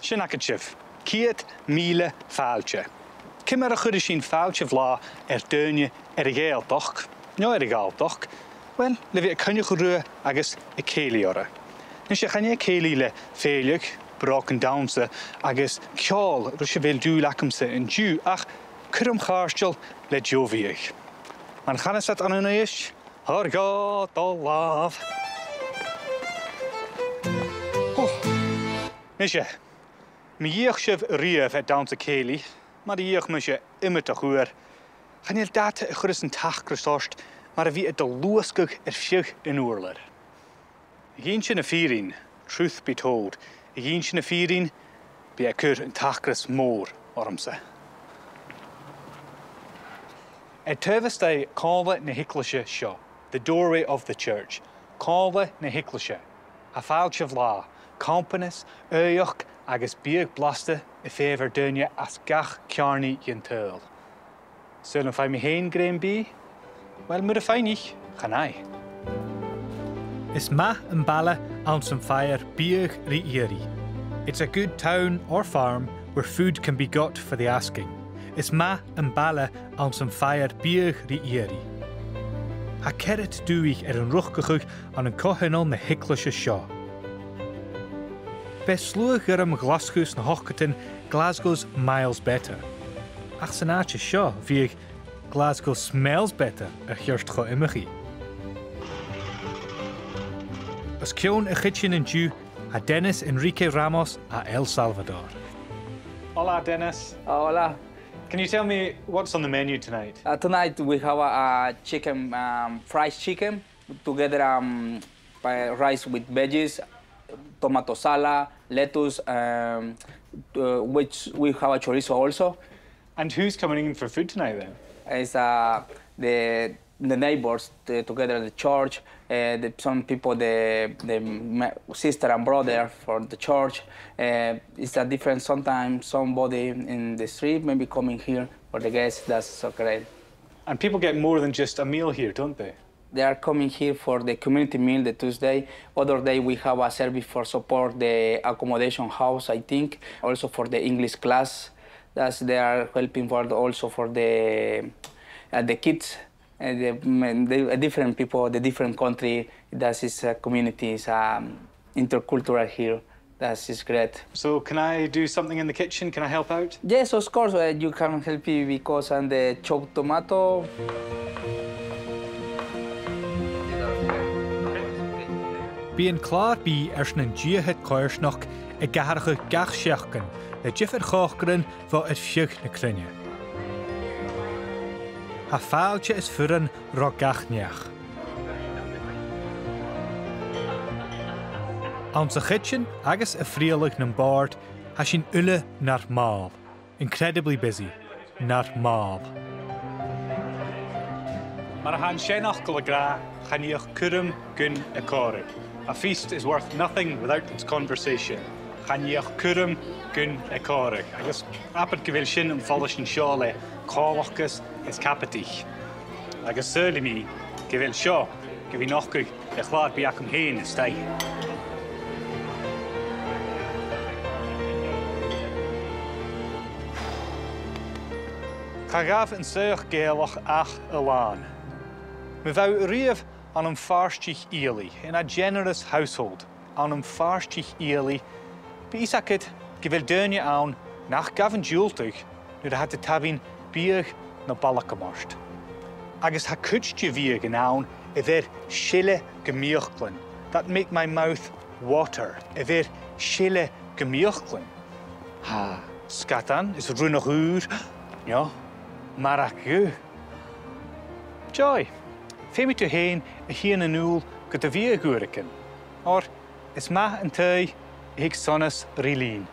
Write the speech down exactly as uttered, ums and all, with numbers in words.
Sin agaibh, ceud mìle fàilte. Ciamar a chuireadh sinn fàilte bhlàth air daoine air a' Ghàidhealtachd, no air a' Ghalltachd? Uill, le bhith a' coinneachadh riutha agus a' cèilidh orra. Nise, chan e cèilidh le fèileadh, brògan dannsa agus ceòl ris a bheil dùil agamsa an-diugh, ach cuirm chàirdeil le deagh bhiadh. Mar a chanas iad ann an Uibhist, thoir dhomh do làmh. Nise, ma dh'fheuch sibh a-riamh air dannsa cèilidh, mar a dh'fheuch mise iomadach uair, chan eil dad a chuireas an t-acras ort mar a bhith air do luasgadh air feadh an ùrlair. A dh'innse na fìrinn, truth be told, a dh'innse na fìrinn, bidh e a' cur an t-acras mòr ormsa. Air taobh a-staigh còmhla na h-eaglaise seo, the doorway of the church, còmhla na h-eaglaise, tha fàilte bhlàth, companas, aoigheachd agus biadh blasta a' feitheamh air daoine às gach ceàrnaidh dhen t-saoghal. Saoil am faigh mi fhèin grèim bìdh? Uill, mura faighnich, chan fhaigh. Is math am baile anns am faighear biadh ri iarraidh. It's a good town or farm where food can be got for the asking. Is math am baile anns am faighear biadh ri iarraidh. Tha ceithir dùthaich air an riochdachadh ann an coitheanal na h-eaglaise seo. B' e sluagh-ghairm Ghlaschu sna h-ochdadan Glasgow's miles better. Ach san àite seo, bhiodh Glasgow smells better a cheart cho iomchaidh. Os cionn a' chidsin an-diugh, tha Dennis Enrique Ramos à El Salvador. Hola, Dennis. Hola. Can you tell me what's on the menu tonight? Uh, tonight we have a, a chicken, um, fried chicken, together, um, uh, rice with veggies, tomato salad, lettuce, um, uh, which we have a chorizo also. And who's coming in for food tonight then? It's, uh, the, the neighbors, uh, together at the church, uh, the, some people, the, the ma-, sister and brother for the church. Uh, it's a different, sometimes somebody in the street maybe coming here for the guests. That's so great. And people get more than just a meal here, don't they? They are coming here for the community meal the Tuesday. Other day we have a service for support the accommodation house, I think, also for the English class. That's they are helping for the, also for the, uh, the kids, uh, the, the, uh, different people, the different country. That is, uh, communities, um, intercultural here. That is great. So can I do something in the kitchen? Can I help out? Yes, of course, uh, you can help me because I'm the chop tomato. Bidh an clàr-bìdh airson an dithis coimhearsnachd ag atharrachadh gach seachdain le diofar chòcairean bho air feadh na cruinne. Tha fàilte is furan ro gach neach. Anns a' chidsin agus a' frithealadh nam bòrd, tha sinn uile nar màl. Incredibly busy. Nar màl. Mar a tha an seanfhacal ag ràdh, chan fhiach cuirm gun a còmhradh. A feast is worth nothing without its conversation. Chan fhiach cuirm gun a còmhradh. Agus abair gu bheil sin am follais an seo le còmhlachas is cabadaich. Agus saoilidh mi gu bheil seo gu bhith nochdadh le clàr-bìdh agam fhèin a-staigh. Cha ghabh an soitheach Gàidhealach ach a làn. Ma bha thu a-riamh ann am fàrdaich fhialaidh, in a generous household, ann am fàrdaich fhialaidh, bidh fhios agad gu bheil daoine ann nach gabh an diùltadh nuair a tha iad a' tabhann biadh no balgam ort. Agus tha cuid de bhiadhan ann a bheir seile gum fhiaclan, that make my mouth water, a bheir seile gum fhiaclan. Tha sgadan is rionnach ùr, no marag dhubh. Joy, feumaidh tu fhèin a thighinn a-null gu do bhiadh uaireigin, oir is math an t-aoigh a thig sonas ri linn.